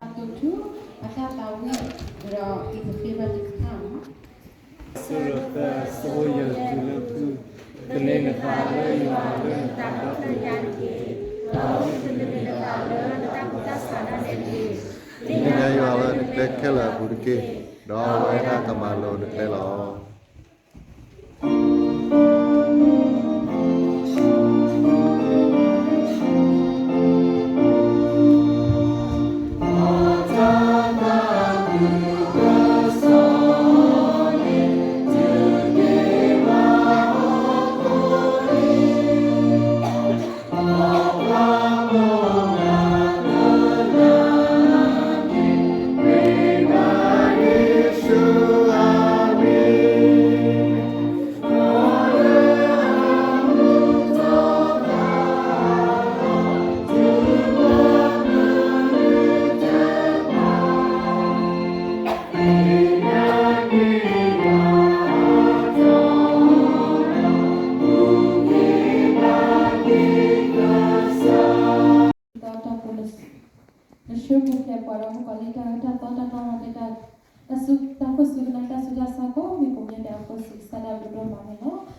အကထူ အတၢ်သးဝံၣ် ဒီးအံးသဃ့ဘၣ်တခါလီၤ. စိရိၤသၢ, စိယၤတုၤလၢဖု, ကလဲၤနသးလၢယွၤလၢနတၢ်ဒီတယါတက့ၢ်, ဒီးဝံသးစူၤနသးလၢနတၢ်ကူၣ်တၢ်ဆးဒၣ်လဲာ်တက့ၢ်. သ့ၣ်ညါယွၤလၢနကျဲခဲလၢာ်အပူၤတက့ၢ်, ဒီးအဝဲဒၣ်ကမၤလိၤနကျဲလီၤ. ဒီးတၢ်ပူၤ နဆှၢပူၤဖျဲးပှၤဒီးမုၣ်ကီၤလံၢ်တၢ်အၢတၢ်သီတၢ်တီမၤသ့တၢ် တၢ်စူၢ်တၢ်ခိၣ်စူၢ်ကနၣ်တၢ်ဆူးတၢ်ဆါကိးမံၤကိးမံၤဒဲးအဃိ စံးကစၢ်ဒၣ်ဘျုးဒိၣ်မးန့ၣ်လီၤ.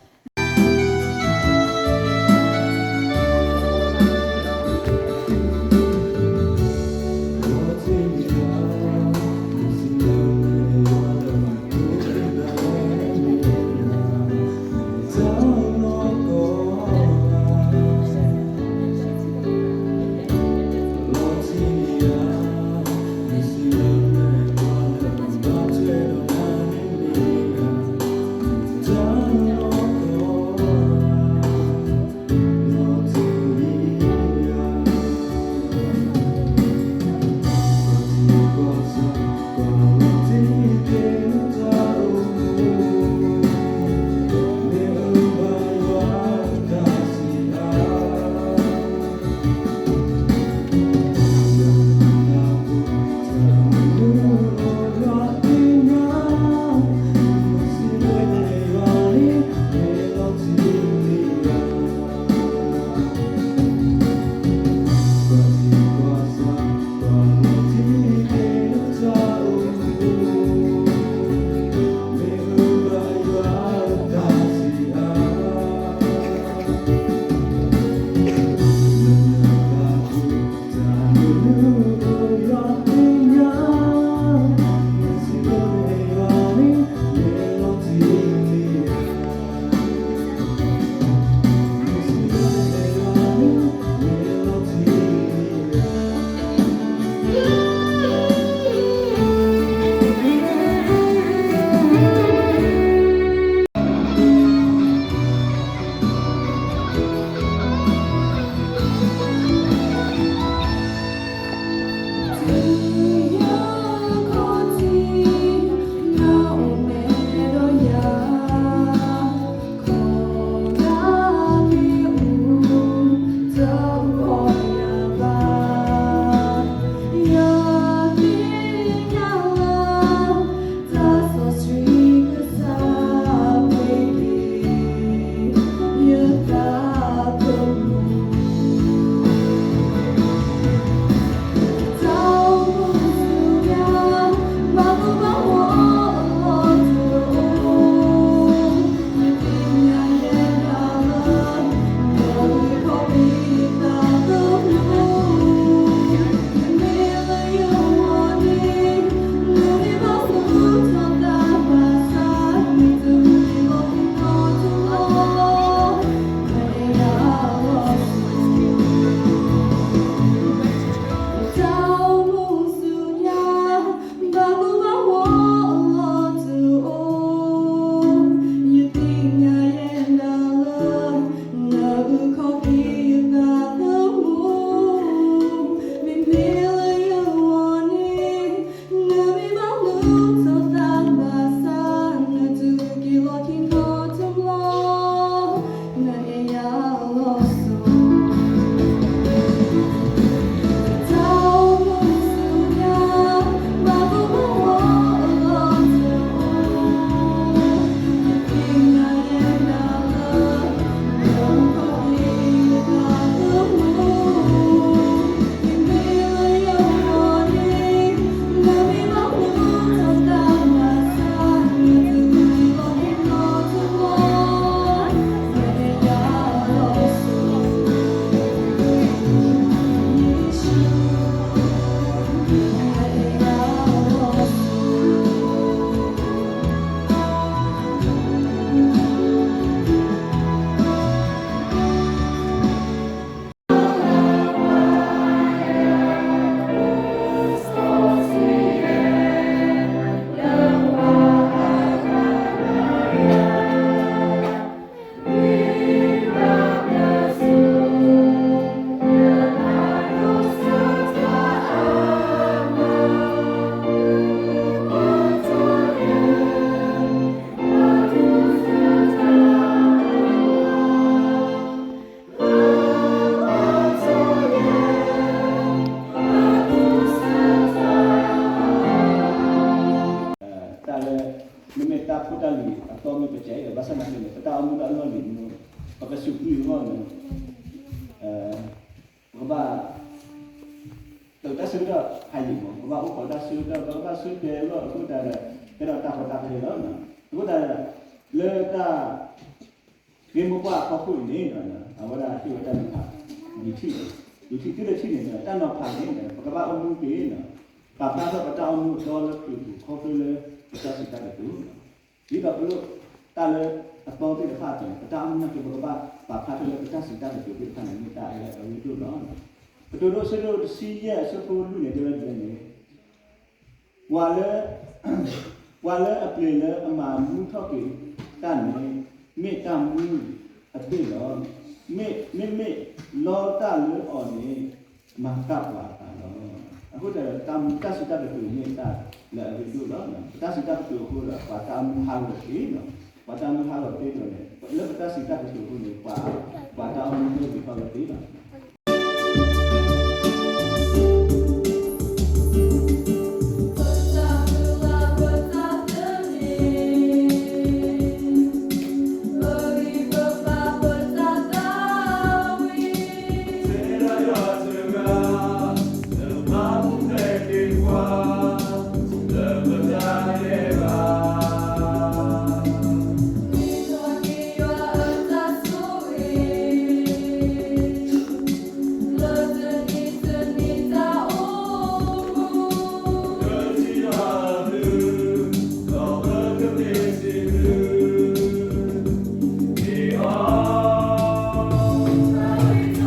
တၢ်လံၤအသီမ့ၢ်ပကဲအံၤဒီး ဘၣ်ဆၣ်သနာ်က့န့ၣ် ပတၢ်အိၣ်မူလၢအလီၢ်လံၤန့ၣ် ပကစူးကွံာ်အဂီၢ်န့ၣ် ပကဘၣ် တၢ်ဆၢကတီၢ်ဖးယံာ်မး ပကဘၣ်အိၣ်ခိးတၢ်ဆၢကတီၢ် ပကဘၣ်ဆၢတဲာ်အဂီၢ်အဃိသတးဒီး ကဲထီၣ်တၢ်ကီတၢ်ခဲလီၤ. အဃိသတးဒီး လၢတၢ် ဂ့ၢ်မိၢ်ပှၢ်အဖီခိၣ်အံၤန့ၣ် အဝဲဒၣ်ဟ့ၣ်ဝဲတၢ်နီၤဖး ဒုးထံၣ် ဒုးထံၣ်သုတထံၣ်န့ၣ် တၢ်နီၤဖးန့ၣ် ပကဘၣ်အိၣ်မူက့ၤ ပာ်ဖျါထီၣ်ပတၢ်အိၣ်မူအတီလၢခရံာ်ပူၤ ခီဖျိလၢပတၢ်စံးတၢ်ကတိၤ ဒ်သိးပလိၣ်တၢ်လၢအသီသ့ၣ်တဖၣ်အသိးန့ၣ် ပတၢ်အိၣ်မူနာ်က့ ပကဘၣ်ပာ်ဖျါထီၣ်လၢပတၢ်စံးတၢ်ကတိၤသ့ၣ်တဖၣ်န့ၣ် မ့ၢ်တၢ်လၢအရ့ဒိၣ်လီၤ. ကတိၤဒိအဆၢဒိၣ်တဆံယဲၢ်အဆၢဖိလွံၢ်န့ၣ် တဲဝဲဒ်လဲၣ်န့ၣ် ပှၤလၢ ပှၤလၢအပျ့ၤလၢအမၤမူထီၣ်က့ၤတၢ်န့ၣ် မ့ၢ်တၢ်မူအဘ့ၣ်လီၤ. မ့မ့မ့ၢ်လီတၢ်လၢအီၤန့ၣ် မၤကၢ်ပှၤအသးလီၤ. အဃိသတးဒီး တၢ်မူတၢ်စံးတၢ်ကတိၤမ့ၢ်တၢ်လၢအရ့ဒိၣ်လီၤ. ပတၢ်စံးတၢ်ကတိၤအဃိဒီး ပှၤတၢ်အိၣ်မူဟးဂီၤသ့လီၤ. ပှၤတၢ်အိၣ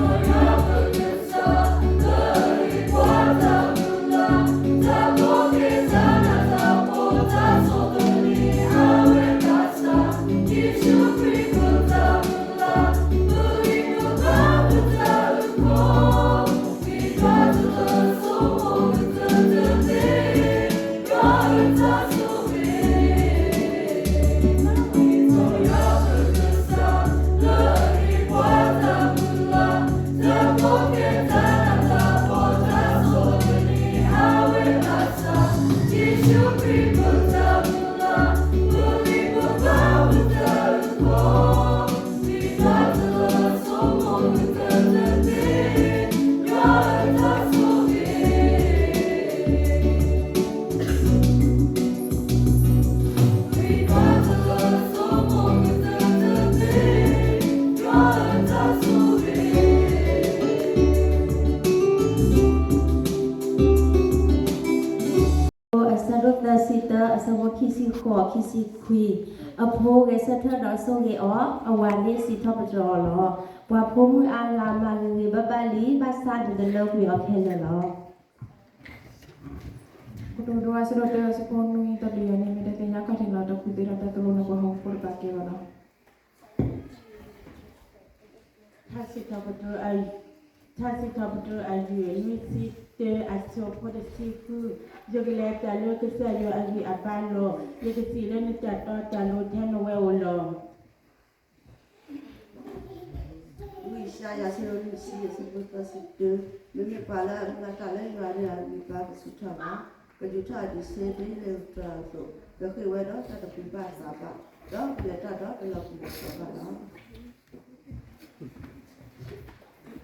်မူဟးဂီၤသ့လီၤန့ၣ် လၢပတၢ်စံးတၢ်ကတိၤအဃိန့ၣ် ပှၤ ပှၤတၢ်အိၣ်မူမ့ၢ်ဂ့ၤထီၣ်ဝဲသ့လီၤ. အဆၢဒိၣ်သၢဆံတၢ အဆၢဖိခံဆံဃိး ခံဆံခွံ, အဖိဂဲၤဆၢထၢၣ်ဒီးဆိၣ်ဂ့ၤအီၤ, အဝၤန့ၣ်စံးထီၣ်ပတြၢၤအီၤလီၤ. ပှၤဖိမုၣ်အါဂၤမၤဂ့ၤဂ့ၤဘၣ်ဘၣ်လံ, ဘၣ်ဆၣ်တလၢကွံာ်အီၤခဲလၢာ်လီၤ. ကတိၤဒိအဆၢဒိၣ်တၢ အဆၢဖိနွံ တၢ်တယၤန့ၣ် မ့ၢ်တၢ်သ့ၣ်ညါခီၣ်ထံးလီၤ. တၢ်ခူသူၣ်ဒီးတၢ်သိၣ်လိန့ၣ် ပှၤဟီၣ်ခိၣ်ဖိတပာ်ကဲလီၤလီၤ. ထါစံးထီၣ်ပတြၢၤ, ထါစံးထီၣ်ပတြၢၤအယုၢ် နွံဆံတၢ အဆၢဖိတဆံဃု, ယကလဲၤတၢ်လၢကစၢ်ယွၤအဂံၢ်အဘါလီၤ. ယကစံးလၢနတၢ်တီတၢ်လိၤထဲနဝဲအိၣ်လီၤ. ဝံယၡါယၤ အဆၢဒိၣ်လွံၢ်ဆံ အဆၢဖိသၢဆံတၢ, မ့မ့ၢ်ပှၤလၢအမူအသးလၢယွၤန့ၣ် အဂံၢ်ဘါကဆူၣ်ထီၣ်ဘၣ်, ကယူၤထီၣ်အဒံးဆှဲဒ်လဲၣ်တြၢ်အသိး, ကဃ့ၢ်ဝဲဒီးတၢ်တပျံၤဘၣ်အသးဘၣ်, ဒီးကလဲၤတၢ်ဒီးတလီၤပျံၤလီၤဖုးဘၣ်လီၤ.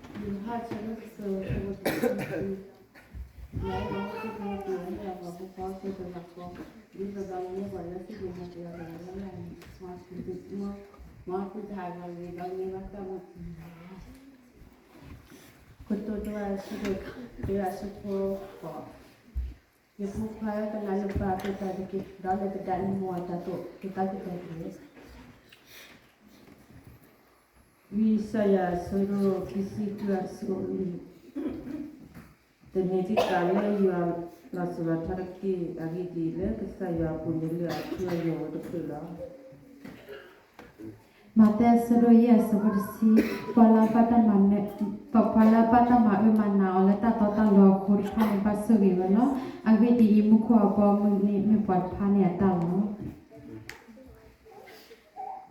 ယိၤဟၣ် အဆၢဒိၣ်တဆၢ အဆၢဖိတဆံခံ, ယွၤအံၤ ပှၤဟီၣ်ခိၣ်ဖိတဂၤန့ၣ် အပှၤဖိခွါအိၣ်ထဲတဂၤဃီ, ဒ်သိးဒီးမ့ၢ်ပှၤလၢစံၣ်တဲၤတဲလီၤ တဂၤလၢ်လၢ်န့ၣ်, မ်သုတဟးဂီၤတဂ့ၤ, ဒီးမ့ၢ်ဘၣ်တၢ်မူထူယိာ်လီၤ. ကတိၤဒိ အဆၢဒိၣ်တၢ အဆၢဖိဃိး, ယဖိခွါဧၢ, ကနၣ်နပၢ်အသးတက့ၢ်, ဒီးလဲၤသဒၣ်နမိၢ်အတၢ်သိၣ်တၢ်သီတက့ၢ်. ဝံယၡါယၤ အဆၢဒိၣ်ခံဆံဃု အဆၢဖိလွံၢ်, တမ့ၢ်သုသးလၢယွၤလီၤစိၤလီၤထီတက့ၢ်. အဂ့ၢ်ဒ်အံၤ, လၢကစၢ်ယွၤအပူၤန့ၣ်လၢအထူအယိာ်ဝဲတဖျၢၣ်လီၤ. မးသဲ အဆၢဒိၣ်ယဲၢ် အဆၢဖိတဆံ, ပှၤလၢအဘၣ်တၢ်မၤနၢၤ, ပှၤလၢအဘၣ်တၢ်မၤအၢမၤနးအီၤလၢတၢ်တီတၢ်လိၤအဃိတဖၣ်န့ၣ် ဘၣ်ဆိၣ်ဂ့ၤဝဲလီၤ. အဂ့ၢ်ဒ်အံၤ, မူခိၣ်အဘီအမုၢ်န့ၣ် မ့ၢ်ပှၤတဖၣ်န့ၣ်အတၢ်လီၤ.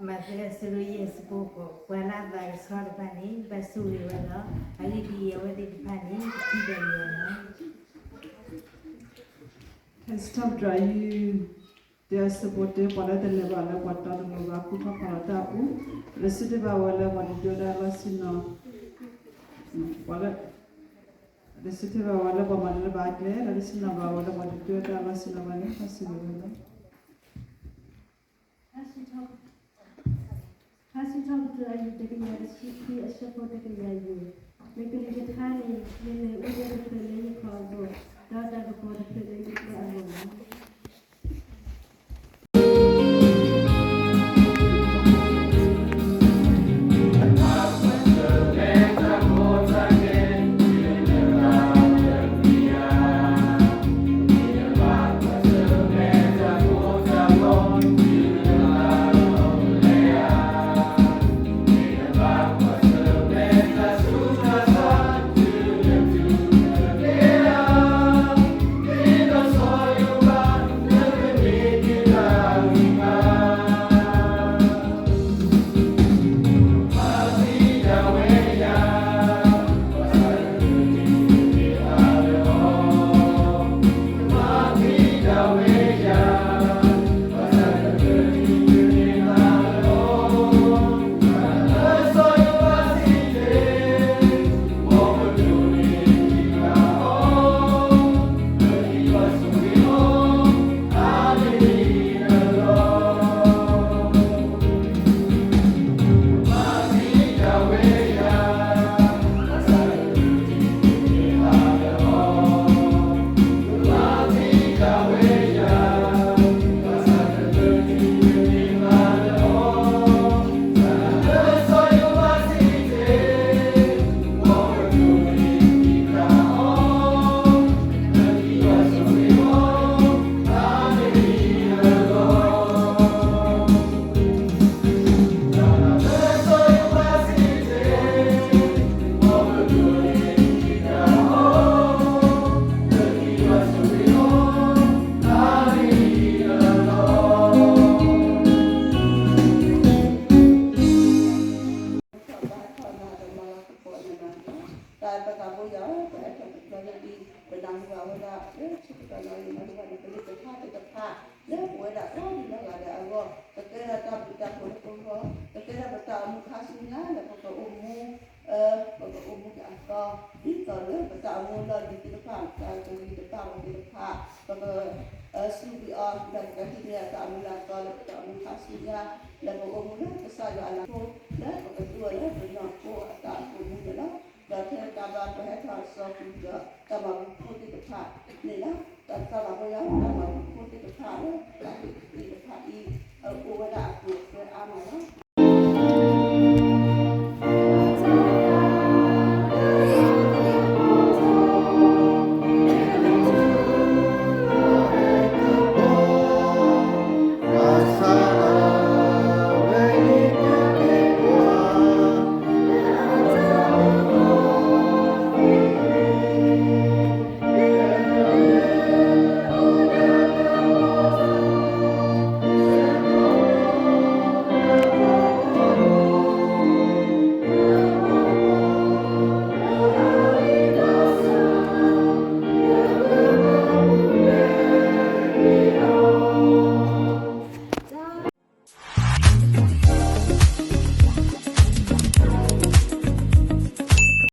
မးသဲ အဆၢဒိၣ်ယဲၢ် အဆၢဖိဃိး, ပှၤလၢအသးကဆှီတဖၣ်န့ၣ် ဘၣ်ဆိၣ်ဂ့ၤဝဲလီၤ. အဂ့ၢ်ဒ်အံၤ, အဝဲသ့ၣ်တဖၣ်န့ၣ် ကထံၣ်ဘၣ်ယွၤလီၤ. ထါစံးထီၣ်ပတြၢၤ အယုၢ် တဲအဆၢဖိတၢ ပှၤလၢတလဲၤဘၣ်လၢပှၤတီတလိၤဘၣ် ကူၣ်ထီၣ်ဖးလီၤတၢ်အပူၤ, လၢစံးတ့ၢ်ဘၣ်ဝဲလၢပှၤတဒုးဝဲဒၣ်လီၢ်ဆ့ၣ်နီၤ, ပှၤလၢ, လၢစံးတ့ၢ်ဘၣ်ဝဲလၢပှၤမၤတၢ်လၢဘၣ်အကျဲ လၢတဆ့ၣ်နီၤဘၣ်ဝဲလၢပှၤတဒုးဝဲဒၣ်လီၢ်ဆ့ၣ်နီၤဘၣ်န့ၣ် တၢ်စံးဝဲလီၤ. ဖါဆံထီၣ်ပတြၢၤ အယူၢ်တကယၤတဆံခံ အဆၢဖိတကယၤယဲၢ်, မ့ၢ်ကလံၤကထါန့ၣ် မ့မ့ၢ်အိၣ်ဒၣ်တဖျၢၣ်လၢယခီၣ်အဘီၣ်, ဒီးတၢ်ကပီၤတဖျၢၣ်လၢယကျဲအဂီၢ်လီၤ.ထီၣ်ဘါထီၣ်နၤဒီးမၤလၤကပီၤနၤ, တၢ်ပသးဖိယၤ ပဟဲထီၣ်တဘျီညါအံၤ ပနၢ်ဟူဘၣ်ဝဲဒၣ် လၢဆၢကတီၢ်နၣ်ရံၣ် နၢ်ဟူဘၣ်န့ၣ် ပလိၣ်သ့ၣ်တဖၣ် လၢပဝဲဒၣ်ကိးဒံးနီၢ်ဂၤဒဲးအဂီၢ် ကကဲထီၣ်တၢ်ဘျုးတၢ်ဖှိၣ်လၢပဂီၢ်, ကကဲထီၣ်ပတၢ်အိၣ်မူခါဆူညါလၢပကအိၣ်မူ ပကအိၣ်မူဒ်အသီ, ဒ်သိးလၢပတၢ်အိၣ်မူလီၢ်လံၤသ့ၣ်တဖၣ် တၢ်ကဂံၢ်တဘါဝဲသ့ၣ်တဖၣ် ပက စူးကွံာ်အီၤ ဒီးပကဟံးန့ၢ်အတၢ်မုၢ်လၢ်သီလၢပတၢ်အိၣ်မူခါဆူညါ လၢပအိၣ်မူလၢကစၢ်ယွၤအလၤကပီၤ လၢပကသူအီၤလၢပနီၢ်ခိအတၢ်အိၣ်မူန့ၣ်လီၤ. ဒီးထဲတကးဘၣ် ပဟဲထီၣ်စီၤကွံာ်ဒီးတၢ်မၤဘူၣ်ဖိသ့ၣ်တဖၣ်န့ၣ်လီၤ. တၢ်သးလီၤဝဲယၤ တၢ်မၤဘူၣ်ဖိသ့ၣ်တဖၣ်လၢ တၢ်ဟ့ၣ်သ့ၣ်တဖၣ်အံၤ အအိၣ်ဝဲဒၣ်အကျိၤအကျဲအါမးလီၤ.